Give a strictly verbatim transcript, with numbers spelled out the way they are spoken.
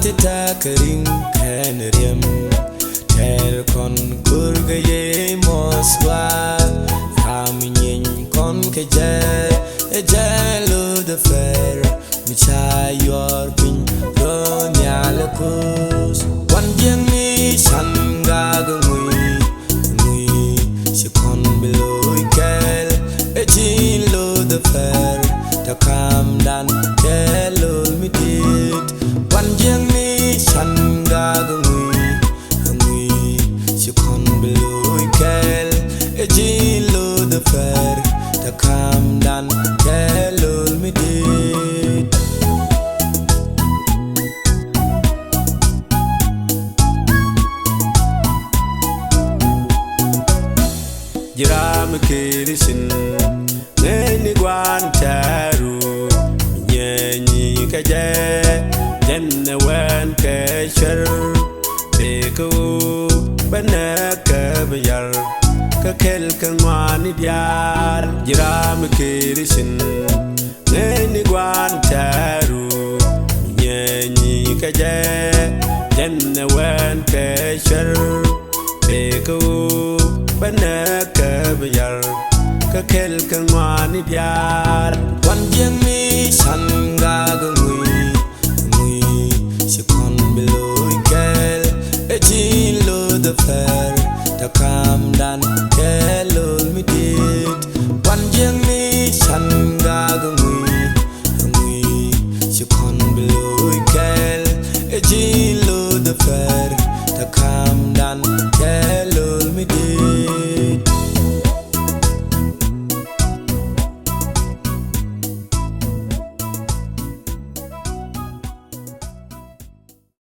Tekɛ ri̱ŋ kɛnɛ riɛm, tɛr kɔn kur kɛ yɛ mɔs wa. Ram nyiny kɔn kɛ jɛ, ɛ jɛ Lucifer, mi ca yuɔr piny rɔ nhial ɛ kus. Wan jiɛŋ ni can gak ŋui̱, ŋui̱ ci kɔn bi lo̱c kɛɛl, ɛ ji̱n Lucifer, tɛ kamdan kɛ lol mi di̱i̱t. Wan jiɛŋ ni can gak ŋui̱, ŋui̱ ci kɔn bi lo̱c kɛɛl, ɛ ji̱n Lucifer, tɛ kamdan kɛ lol mi di̱i̱t. Ji̱ ram mi keri cin, ŋäcni gua̱a̱n tɛ̈ru, mi nyɛɛnyi kɛ jɛ, jɛn ɛ wɛn kɛ cuer. Tëëkɛ ɣöö bä nɛɛkɛ bi yar, kä kɛl kɛ ŋɔaani diaal. Ji̱ ram mi keri cin, ŋäcni gua̱a̱n tɛ̈ru, mi nyɛɛnyi kɛ jɛ, jɛn ɛ wɛn kɛ cuer. Tëëkɛ ɣöö bä nɛɛkɛ bi yar, kä kɛl kɛ ŋɔaani diaal. Wan jiɛŋ ni can gak ŋui̱, ŋui̱ ci kɔn bi lo̱c kɛɛl, ɛ ji̱n Lucifer, tɛ kamdan kɛ lol mi di̱i̱t. Wan jiɛŋ ni can gak ŋui̱, ŋui̱ ci kɔn bi lo̱c kɛɛl, ɛ ji̱n Lucifer, tɛ kamdan